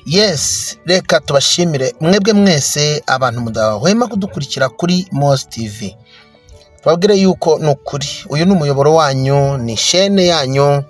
Yes, reka tubashimire mwebwe mwese abantu mudahwema kudukurikira kuri Mos TV. Tubabwire yuko ni ukuri uyu ni umuyoboro wanyu, ni shene yanyu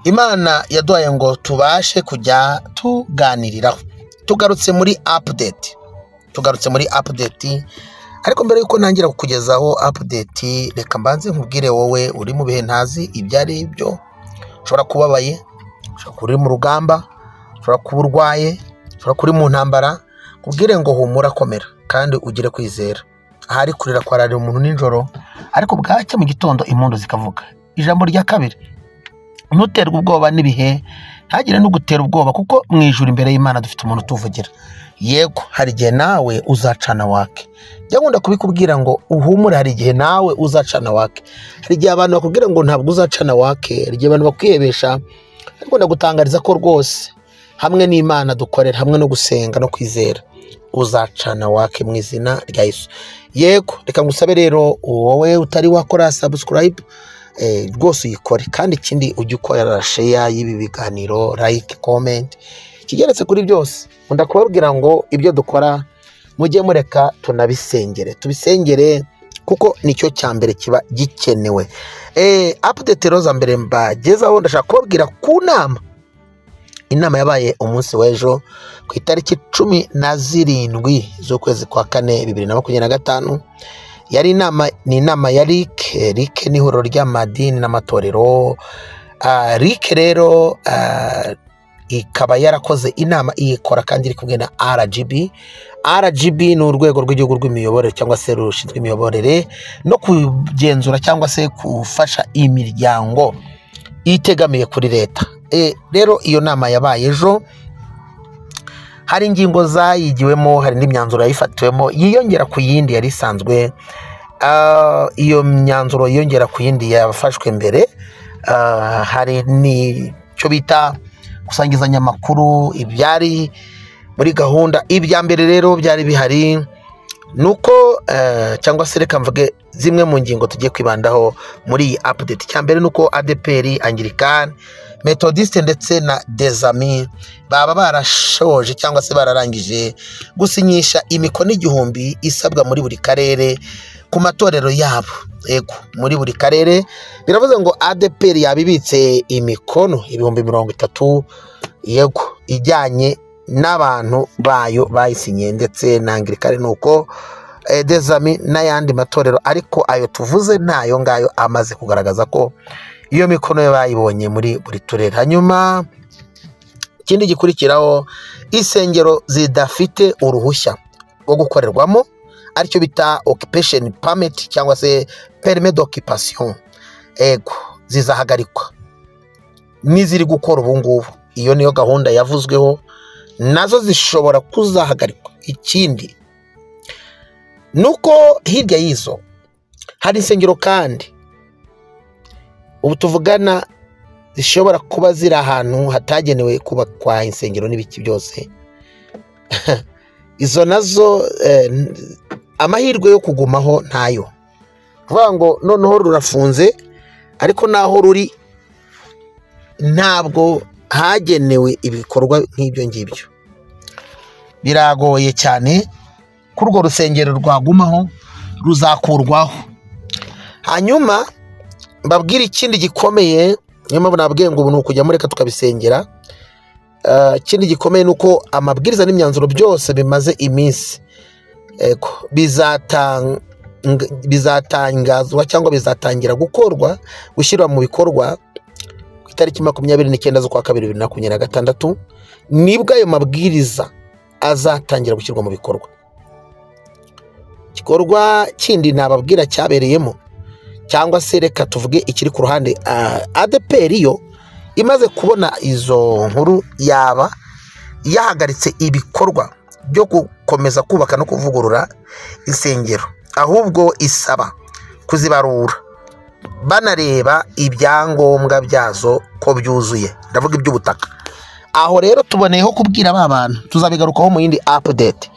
Imana yaduhaye ngo tubashe kujya tuganiriraho. Tugarutse muri update, tugarutse muri update. Ariko mbere yuko ntangira kukugezaho update, reka mbanze nkubwire wowe uri mu bihe ntazi ibyo ari byo. Ushobora kuba ubabaye, ushobora kuba uri mu rugamba, ushobora kuba urwaye, ushobora kuba uri mu ntambara. Kubwire ngo humura, komera kandi ugire kwizera. Ahari kurira kwararira umuntu nijoro, ariko bwacya mu gitondo impundu zikavuga. Ijambo rya kabiri, ntuterwe ubwoba n'ibihe, ntagire n'ugutera ubwoba, kuko mu ijuru imbere y'Imana dufite umuntu utuvugira. Yego, hari igihe nawe uzacana wake. Njya nkunda kubikubwira ngo uhumure, hari igihe nawe uzacana wake. Hari igihe abantu bakubwira ngo ntabwo uzacana wake, hari igihe abantu bakwihebesha, ariko ndagutangariza ko rwose hamwe n'Imana dukorera, hamwe no gusenga no kwizera, uzacana wake mu izina rya Yesu. Yego, reka ngusabe rero wowe utari wakora subscribe, rwose uyikore, kandi ikindi ujye ukora share y'ibi biganiro, like, comment. Ikigeretse kuri byose, nkunda kubabwira ngo ibyo dukora mujye mureka tunabisengere, tubisengere kuko nicyo cya mbere kiba gikenewe. Update rero za mbere mbagezaho, ndashaka kubabwira ku nama. Inama yabaye umunsi w'ejo ku itariki 17 z'ukwezi kwa 4 2025. Yari inama, ni inama ya RIC. RIC ni ihuriro ry'amadini n'amatorero. RIC rero ikaba yarakoze inama, iyikora kandi iri kumwe na RGB. RGB ni urwego rw'igihugu rw'imiyoborere, cyangwa se rushinzwe imiyoborere no kugenzura cyangwa se gufasha imiryango itegamiye kuri leta. Rero iyo nama yabaye ejo, hari ingingo zayigiwemo, hari n'imyanzuro yayifatiwemo yiyongera ku yindi yari isanzwe. Iyo myanzuro yiyongera ku yindi yafashwe mbere. Hari n'icyo bita gusangizanya amakuru, ibyari muri gahunda. Ibya mbere rero byari bihari nuko cyangwa se reka mvuge zimwe mu ngingo tugiye kwibandaho muri iyi update. Icya mbere nuko ADPR, Anglican, Methodiste ndetse na Dezami baba barashoje cyangwa se bararangije gusinyisha imikono 1000 isabwa muri buri karere ku matorero yabo. Ego, muri buri karere biravuze ngo ADPR yabibitse imikono 30,000, yego, ijyanye n'abantu bayo bayisinye, ndetse na Anglican nuko, Dezami n'ayandi matorero, ariko ayo tuvuze nayo ngayo amaze kugaragaza ko iyo mikono bayibonye muri buri turere. Hanyuma ikindi gikurikiraho, insengero zidafite uruhushya rwo gukorerwamo, aricyo bita occupation permit cyangwa se permis d'occupation, ego, zizahagarikwa n'iziri gukora ubu ngubu. Iyo niyo gahunda yavuzweho, nazo zishobora kuzahagarikwa. Ikindi nuko hirya y'izo hari insengero kandi ubu tuvugana zishobora kuba ziri ahantu hatagenewe kubakwa insengero n'ibiki byose. Izo nazo amahirwe yo kugumaho ntayo. Kuvuga ngo noneho rurafunze, ariko naho ruri ntabwo hagenewe ibikorwa nk'ibyo ngibyo. Biragoye cyane ko urwo rusengero rwagumaho, ruzakurwaho. Hanyuma mbabwire ikindi gikomeye, niyo mpamvu nababwiye ngo ubu ni ukujya mureka tukabisengera. Ikindi gikomeye ni uko amabwiriza n'imyanzuro byose bimaze iminsi, ego, bizatangazwa cyangwa bizatangira gukorwa, gushyirwa mu bikorwa ku itariki 29 z'ukwa 2 2026, nibwo ayo mabwiriza azatangira gushyirwa mu bikorwa. Igikorwa kindi nababwira cyabereyemo, cyangwa se reka tuvuge ikiri ku ruhande, ADPR yo imaze kubona izo nkuru yaba yahagaritse ibikorwa byo gukomeza kubaka no kuvugurura insengero, ahubwo isaba kuzibarura banareba ibyangombwa byazo ko byuzuye, ndavuga iby'ubutaka. Aho rero tuboneyeho kubwira ba bantu, tuzabigarukaho mu yindi update,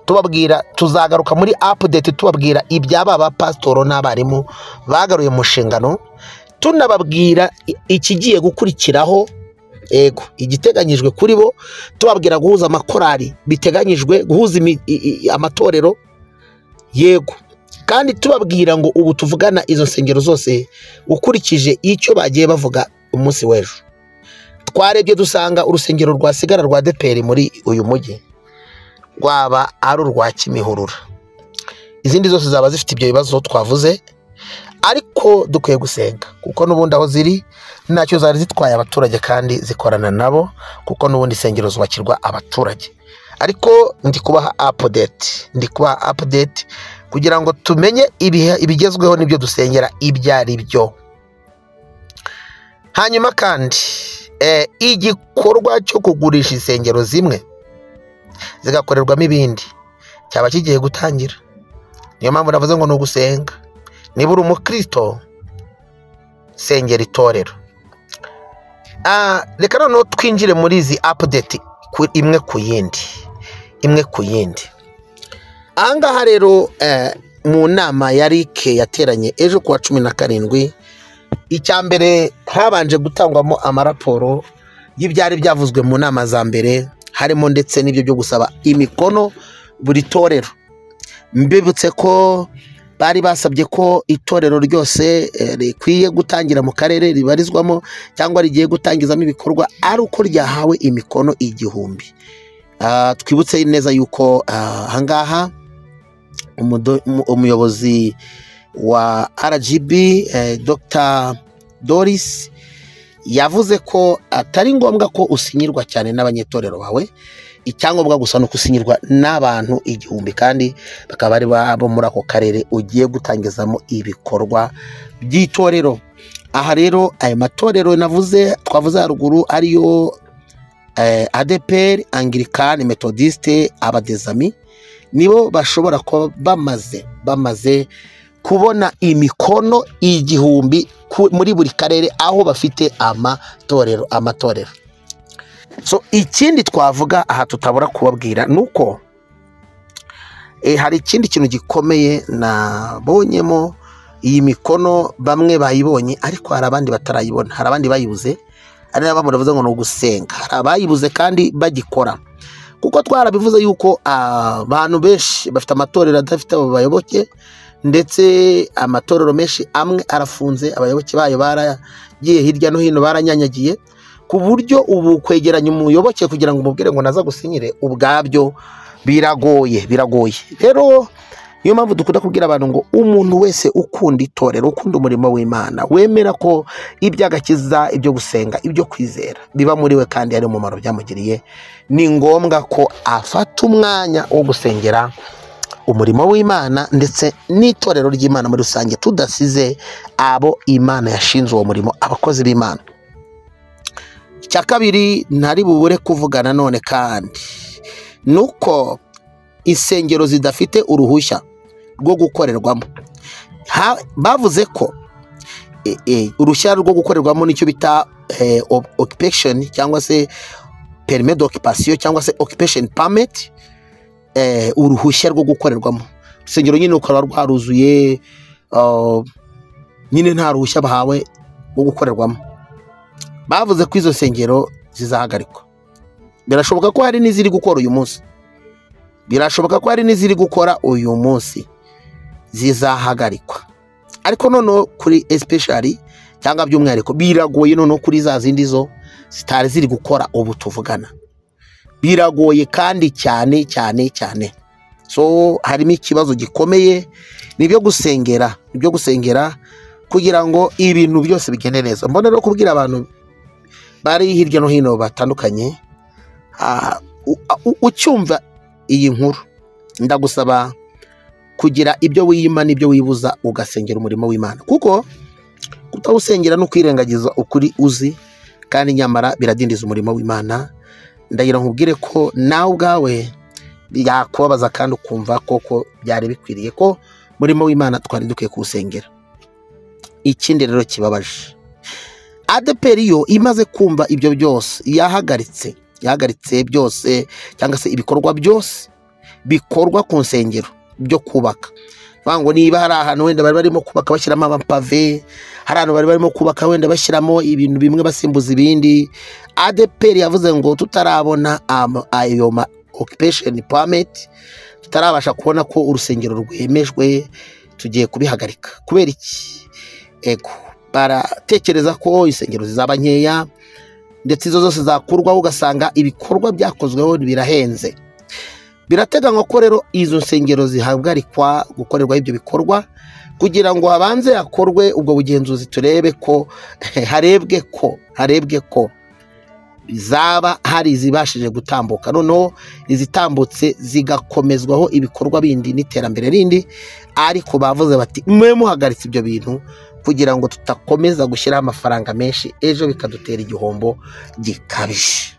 tubabwira, tuzagaruka muri update tubabwira iby'aba bapasitoro n'abarimu bagaruye mu nshingano, tunababwira ikigiye gukurikiraho Ego, igiteganyijwe kuri bo tubabwira guhuza amakorari, biteganyijwe guhuza amatorero. Yego, kandi tubabwira ngo ubu tuvugana izo nsengero zose ukurikije icyo bagiye bavuga umunsi w'ejo, twarebye dusanga urusengero rwasigara rwa ADEPR muri uyu mujyi rwaba ari urwa Kimihurura, izindi zose zaba zifite ibyo bibazo twavuze. Ariko dukwiye gusenga kuko n'ubundi aho ziri ntacyo zari zitwaye abaturage kandi zikorana nabo, kuko n'ubundi insengero zubakirwa abaturage. Ariko ndi kubaha update, ndi kubaha update kugira ngo tumenye ibihe ibigezweho n'ibyo dusengera ibyo ari byo. Hanyuma kandi igikorwa cyo kugurisha insengero zimwe zigakorerwamo ibindi cyaba kigiye gutangira. Niyo mpamvu navuze ngo ni ugusenga. Niba uri umukristo, sengera itorero. Reka noneho twinjire muri izi update imwe ku yindi, imwe ku yindi. Ahangaha rero mu nama ya RIC yateranye ejo kuwa 17, icya mbere habanje gutangwamo amaraporo y'ibyari byavuzwe mu nama za mbere, harimo ndetse n'ibyo byo gusaba imikono buri torero. Mbibutse ko bari basabye ko itorero ryose rikwiye gutangira mu karere ribarizwamo cyangwa rigiye gutangizamo ibikorwa ari uko ryahawe imikono 1000. Twibutse neza yuko ahangaha umuyobozi wa RGB Dr Doris yavuze ko atari ngombwa ko usinyirwa cyane n'abanyetorero bawe, icyangombwa gusa ni usinyirwa n'abantu 1000 kandi bakaba ari bo muri ako karere ugiye gutangizamo ibikorwa by'itorero. Aha rero ayo matorero navuze twavuze haruguru ariyo ADEPR, Anglican, Methodiste, Abadezami, nibo bashobora kuba bamaze kubona imikono 1000 muri buri karere aho bafite amatorero. So ikindi twavuga aha tutabura kubabwira nuko hari ikindi kintu gikomeye nabonyemo. Iyi mikono bamwe bayibonye ariko hari abandi batarayibona, hari abandi bayibuze, ari nabo bavuze ngo ni ugusenga, hari abayibuze kandi bagikora. Kuko twarabivuze yuko abantu benshi bafite amatorero adafite abo bayoboke, ndetse amatorero menshi amwe arafunze, abayoboke bayo baragiye hirya no hino, baranyanyagiye, ku buryo ubu kwegeranya umuyoboke kugira ngo umubwire ngo naza gusinyire ubwabyo biragoye, biragoye. Rero niyo mpamvu dukunda kubwira abantu ngo umuntu wese ukunda itorero, ukunda umurimo w'Imana, wemera ko iby'agakiza, ibyo gusenga, ibyo kwizera biba muri we kandi ari umumaro byamugiriye, ni ngombwa ko afata umwanya wo gusengera umurimo w'Imana ndetse n'itorero ry'Imana muri rusange, tudasize abo Imana yashinze uwo murimo, abakozi b'Imana. Icya kabiri ntari bubure kuvuga nanone kandi nuko insengero zidafite uruhushya rwo gukorerwamo, bavuze ko uruhushya rwo gukorerwamo nicyo bita occupation cyangwa se permis d'occupation cyangwa se occupation permit, uruhushya rwo gukorerwamo urusengero nyine rukaba rwaruzuye, nyine nta ruhushya bahawe rwo gukorerwamo. Bavuze ko izo nsengero zizahagarikwa. Birashoboka ko hari n'iziri gukora uyu munsi, birashoboka ko hari n'iziri gukora uyu munsi zizahagarikwa. Ariko noneho kuri especially cyangwa by'umwihariko biragoye noneho kuri za zindi zo zitari ziri gukora ubu tuvugana, biragoye kandi cyane cyane cyane. So harimo ikibazo gikomeye, nibyo gusengera, nibyo gusengera kugira ngo ibintu byose bigende neza. Mbona rero kubwira abantu bari hirya no hino batandukanye, ucyumva iyi nkuru ndagusaba kugira ibyo wiyima n'ibyo wibuza ugasengera umurimo w'Imana, kuko kutawusengera no kwirengagiza ukuri uzi kandi nyamara biradindiza umurimo w'Imana. Ndagira nkubwire ko nawe ubwawe byakubabaza kandi ukumva koko byari bikwiriye ko umurimo w'Imana twari dukwiye kuwusengera. Ikindi rero kibabaje, ADEPR yo imaze kumva ibyo byose yahagaritse byose cyangwa se ibikorwa byose bikorwa ku nsengero byo kubaka. Ngo niba hari ahantu wenda bari barimo kubaka bashyiramo amapave, hari ahantu bari barimo kubaka wenda bashyiramo ibintu bimwe basimbuza ibindi, ADEPR yavuze ngo tutarabona ayo ma occupation permit, tutarabasha kubona ko urusengero rwemejwe, tugiye kubihagarika. Kubera iki? Ego, baratekereza ko insengero zizaba nkeya, ndetse izo zose zakurwaho ugasanga ibikorwa byakozweho birahenze. Birateganywa ko rero izo nsengero zihagarikwa gukorerwaho ibyo bikorwa kugira ngo habanze hakorwe ubwo bugenzuzi, turebe ko harebwe ko zaba hari izibashije gutambuka, noneho izitambutse zigakomezwaho ibikorwa bindi n'iterambere rindi. Ariko bavuze bati mwe muhagaritse ibyo bintu kugira ngo tutakomeza gushyiraho amafaranga menshi ejo bikadutera igihombo gikabije.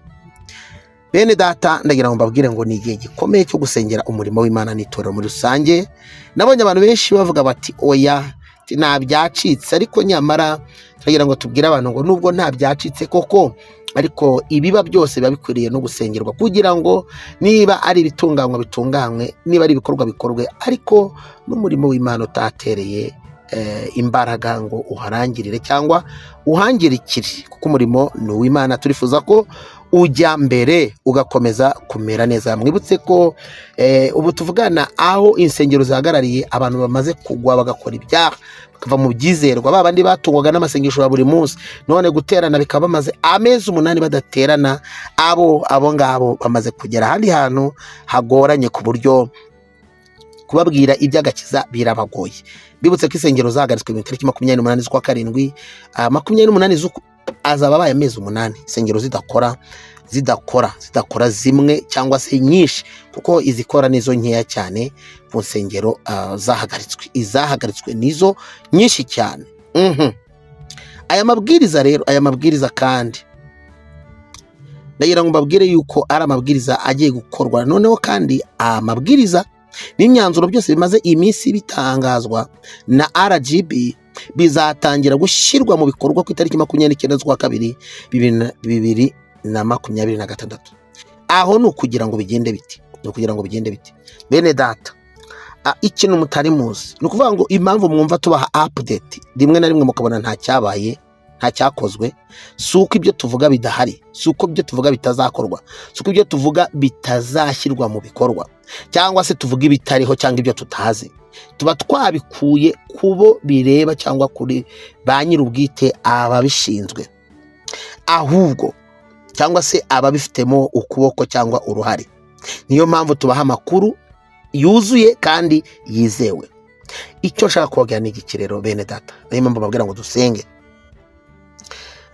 Bene data, ndagira ngo mbabwire ngo ni igihe gikomeye cyo gusengera umurimo w'Imana n'itorero muri rusange. Nabonye abantu benshi bavuga bati oya nta byacitse, ariko nyamara turagira ngo tubwire abantu ngo nubwo nta byacitse koko, ariko ibiba byose biba bikwiriye no gusengerwa kugira ngo niba ari ibitunganywa bitunganywe, niba ari ibikorwa bikorwe, ariko n'umurimo w'Imana utatereye imbaraga ngo uharangirire cyangwa uhangirikire, kuko umurimo ni uw'Imana. Turifuza ko ujya mbere ugakomeza kumera neza. Mwibutse ko ubu tuvugana aho insengero zihagarariye abantu bamaze kugwa bagakora ibyaha bakava mu byizerwa, ba bandi batungwaga n'amasengesho ya buri munsi, none guterana bikaba bamaze amezi 8 badaterana, abo ngabo bamaze kugera ahandi hantu hagoranye ku buryo kubabwira iby'agakiza birabagoye. Bibutse ko insengero zahagaritswe mu itariki 28 z'ukwa karindwi, 28 azaba abaye amezi 8 insengero zidakora zimwe cyangwa se nyinshi, kuko izikora nizo nkeya cyane ku nsengero zahagaritswe. Izahagaritswe nizo nyinshi cyane. Aya mabwiriza rero, aya mabwiriza kandi ndagira ngo mbabwire yuko ari amabwiriza agiye gukorwa. Noneho kandi amabwiriza n'imyanzuro byose bimaze iminsi bitangazwa na RGB bizatangira gushyirwa mu bikorwa ku itariki 29 z'ukwa kabiri 2026. Aho ni ukugira ngo bigende biti, ni ukugira ngo bigende biti. Bene data, ikintu mutari muzi ni ukuvuga ngo impamvu mwumva tubaha update rimwe na rimwe mukabona nta cyabaye, nta cyakozwe, si uko ibyo tuvuga bidahari, si uko ibyo tuvuga bitazakorwa, si uko ibyo tuvuga bitazashyirwa mu bikorwa, cyangwa se tuvuga ibitariho cyangwa ibyo tutazi. Tuba twabikuye kubo bireba cyangwa kuri ba nyir'ubwite ababishinzwe, ahubwo cyangwa se ababifitemo ukuboko cyangwa uruhare. Niyo mpamvu tubaha amakuru yuzuye kandi yizewe. Icyo nshaka kubabwira ni iki rero bene data, niyo mpamvu mbabwira ngo dusenge.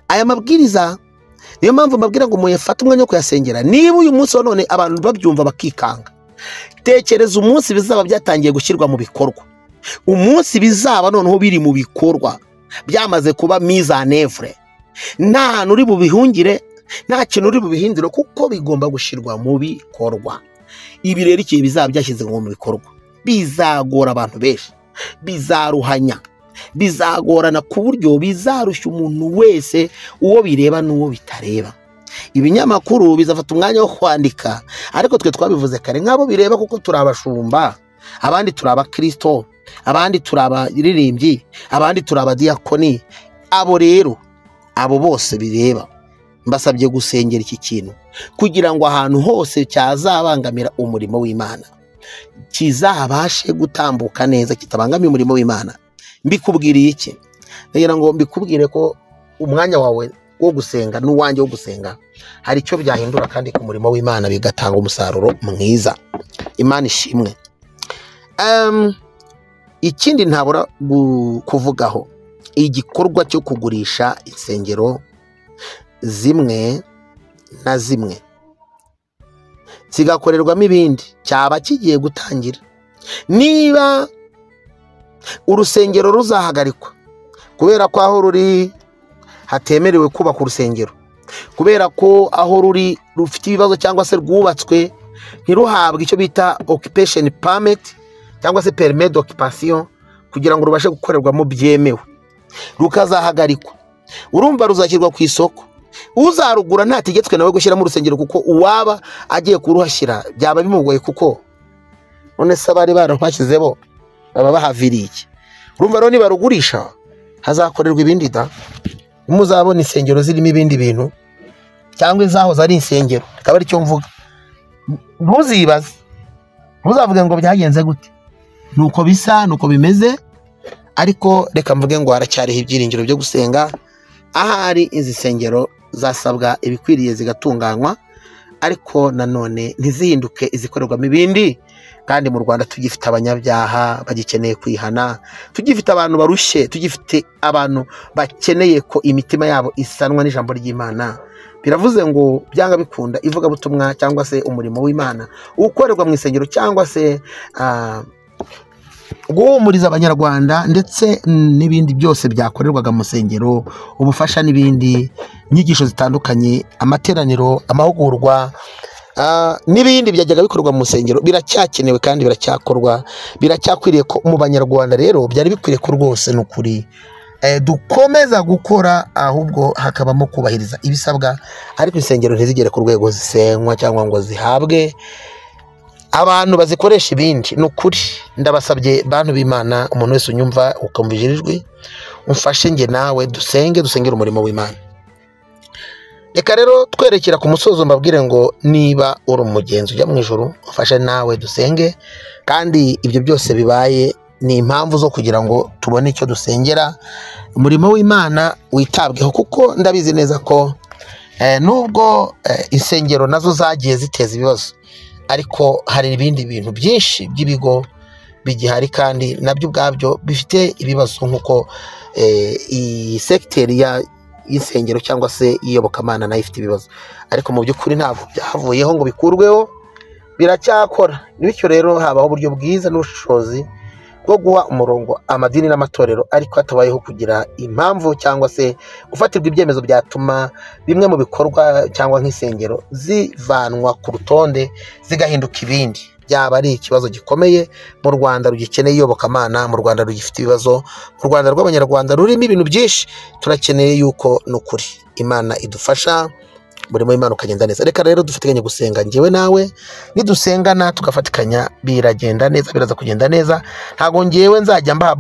Aya mabwiriza niyo mpamvu mbabwira ngo muyafate umwanya wo kuyasengera. Niba uyu munsi wa none abantu babyumva bakikanga, tekereza umunsi bizaba byatangiye gushyirwa mu bikorwa, umunsi bizaba noneho biri mu bikorwa byamaze kuba mise en œuvre, nta hantu uri bubihungire, nta kintu uri bubihindure, kuko bigomba gushyirwa mu bikorwa. Ibi rero igihe bizaba byashyizwe mu bikorwa bizagora abantu benshi, bizaruhanya, bizagorana ku buryo bizarushya umuntu wese, uwo bireba n'uwo bitareba. Ibinyamakuru bizafata umwanya wo kwandika, ariko twe twabivuze kare nk'abo bireba, kuko turi abashumba, abandi turi abakristo, abandi turi abaririmbyi, abandi turi abadiyakoni. Abo rero, abo bose bireba, mbasabye gusengera iki kintu kugira ngo ahantu hose cyazabangamira umurimo w'Imana kizabashe gutambuka neza, kitabangamiye umurimo w'Imana. Mbikubwiriye iki? Ndagira ngo mbikubwire ko umwanya wawe wo gusenga n'uwanjye wo gusenga hari icyo byahindura kandi ku murimo w'Imana bigatanga umusaruro mwiza. Imana ishimwe. Ikindi ntabura kuvugaho, igikorwa cyo kugurisha insengero zimwe na zimwe zigakorerwamo ibindi cyaba kigiye gutangira. Niba urusengero ruzahagarikwa kubera ko aho ruri hatemerewe kubaka urusengero, kubera ko aho ruri rufite ibibazo cyangwa se rwubatswe ntiruhabwe icyo bita occupation permit cyangwa se permis d'occupation kugira ngo rubashe gukorerwamo byemewe, rukazahagarikwa, urumva ruzashyirwa ku isoko. Uzarugura ntategetswe nawe gushyiramo urusengero, kuko uwaba agiye kuruhashyira byaba bimugoye, kuko none se abari baruhashyize bo Baba bahaviriye. Urumva rero nibarugurisha hazakorerwa ibindi da. Muzabona insengero zirimo ibindi bintu cyangwa izahoze ari insengero, rikaba aricyo mvuga. Ntuzibaze, ntuzavuge ngo byagenze gute, nuko bisa nuko bimeze. Ariko reka mvuge ngo haracyariho ibyiringiro byo gusenga. Ahari izi nsengero zasabwa ibikwiriye zigatunganywa, ariko nanone ntizihinduke izikorerwamo ibindi. Kandi mu Rwanda tugifite abanyabyaha bagikeneye kwihana, tugifite abantu barushye, tugifite abantu bakeneye ko imitima yabo isanwa n'ijambo ry'Imana. Biravuze ngo byanga bikunda ivugabutumwa cyangwa se umurimo w'Imana ukorerwa mu isengero cyangwa se guhumuriza abanyarwanda ndetse n'ibindi byose byakorerwaga mu nsengero, ubufasha n'ibindi, inyigisho zitandukanye, amateraniro, amahugurwa n'ibindi byajyaga bikorwa mu nsengero biracyakenewe kandi biracyakorwa, biracyakwiriye ko mu banyarwanda. Rero byari bikwiriye ko rwose ni ukuri dukomeza gukora, ahubwo hakabamo kubahiriza ibisabwa, ariko insengero ntizigere ku rwego zisenywa cyangwa ngo zihabwe abantu bazikoresha ibindi. Ni ukuri ndabasabye bantu b'Imana, umuntu wese unyumva ukumva ijwi, umfashe njye nawe dusenge, dusengere umurimo w'Imana. Reka rero twerekera ku musozo mbabwire ngo niba uri umugenzi ujya mu ijuru, umfashe nawe dusenge. Kandi ibyo byose bibaye ni impamvu zo kugira ngo tubone icyo dusengera, umurimo w'Imana witabweho. Kuko ndabizi neza ko nubwo insengero nazo zagiye ziteza ibibazo, ariko hari ibindi bintu byinshi by'ibigo bigihari kandi nabyo ubwabyo bifite ibibazo, nk'uko iyi sekiteri y'insengero cyangwa se y'iyobokamana nayo ifite ibibazo. Ariko mu by'ukuri ntabwo byavuyeho ngo bikurweho, biracyakora. Bityo rero habaho uburyo bwiza n'ubushishozi bwo guha umurongo amadini n'amatorero, ariko hatabayeho kugira impamvu cyangwa se gufatirwa ibyemezo byatuma bimwe mu bikorwa cyangwa nk'insengero zivanwa ku rutonde zigahinduka ibindi. Byaba ari ikibazo gikomeye mu Rwanda rugikeneye iyobokamana, mu Rwanda rugifite ibibazo, mu Rwanda rw'abanyarwanda rurimo ibintu byinshi. Turakeneye yuko ni ukuri Imana idufasha, umurimo w'Imana ukagenda neza. Reka rero dufatikanye gusenga njyewe nawe, nidusengana tugafatikanya biragenda neza, biraza kugenda neza. Ntabwo njyewe nzajya mbaha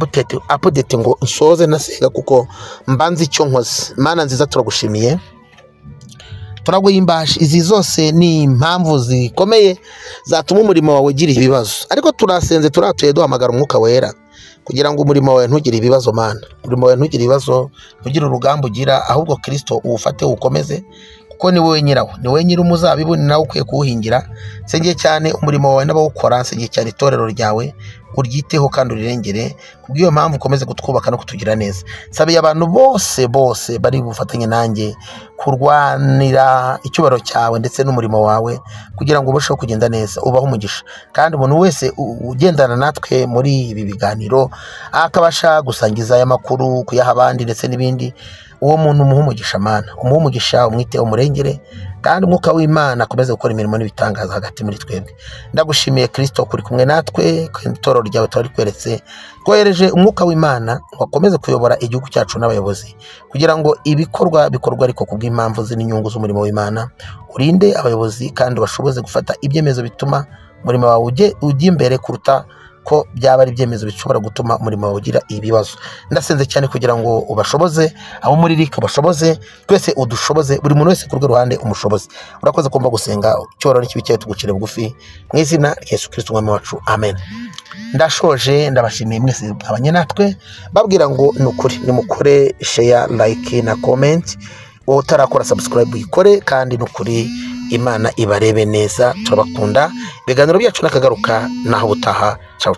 update ngo nsoze nasenga, kuko mba nzi icyo nkoze. Mana nziza, turagushimiye, turaguhimbaje. Izi zose ni impamvu zikomeye zatuma umurimo wawe ugira ibibazo, ariko turasenze, turatuye, duhamagara umwuka wera kugira ngo umurimo wawe ntugire ibibazo. Mana, umurimo wawe ntugire ibibazo, ntugire urugamba ugira, ahubwo Kristo uwufate uwukomeze, kuko ni wowe nyirawo, ni wowe nyiri umuzabibu, ni nawe ukwiye kuwuhingira. Nsengeye cyane umurimo wawe n'abawukora, nsengeye cyane itorero ryawe, uryiteho kandi urirengere. Kubw'iyo mpamvu ukomeze kutwubaka no kutugira neza. Nsabiye abantu bose bose bari bufatanye nanjye kurwanira icyubahiro cyawe ndetse n'umurimo wawe, kugira ngo ubasheho kugenda neza, ubahe umugisha. Kandi umuntu wese ugendana natwe muri ibi biganiro akabasha gusangiza aya makuru, kuyaha abandi ndetse n'ibindi, uwo muntu umuhe umugisha. Mana, umuhe umugisha, umwite, umurengere, kandi umwuka w'Imana akomeze gukora imirimo n'ibitangaza hagati muri twebwe. Ndagushimiye Kristo kuri kumwe natwe, kandi itorero ryawe turarikweretse. Twohereje umwuka w'Imana ngo akomeze kuyobora igihugu cyacu n'abayobozi, kugira ngo ibikorwa bikorwa ariko kubw'impamvu n'inyungu z'umurimo w'Imana. Urinde abayobozi kandi ubashoboze gufata ibyemezo bituma umurimo wawe ujya imbere, kuruta ko byaba ari ibyemezo bishobora gutuma umurimo wawe ugira ibibazo. Ndasenze cyane kugira ngo ubashoboze, abo muri RIC ubashoboze, twese udushoboze, buri muntu wese ku rwe ruhande umushoboze. Urakoze kumva gusenga, icyubahiro n'ikibi cyawe tugucire bugufi mu izina rya Yesu Kristo umwami wacu, amen. Ndashoje, ndabashimiye mwese mwabanye natwe, babwira ngo ni ukuri nimukore share, like na comment. Wowe utarakora subscribe uyikore, kandi ni ukuri Imana ibarebe neza. Turabakunda, ibiganiro byacu nakagaruka naho ubutaha. Ciao.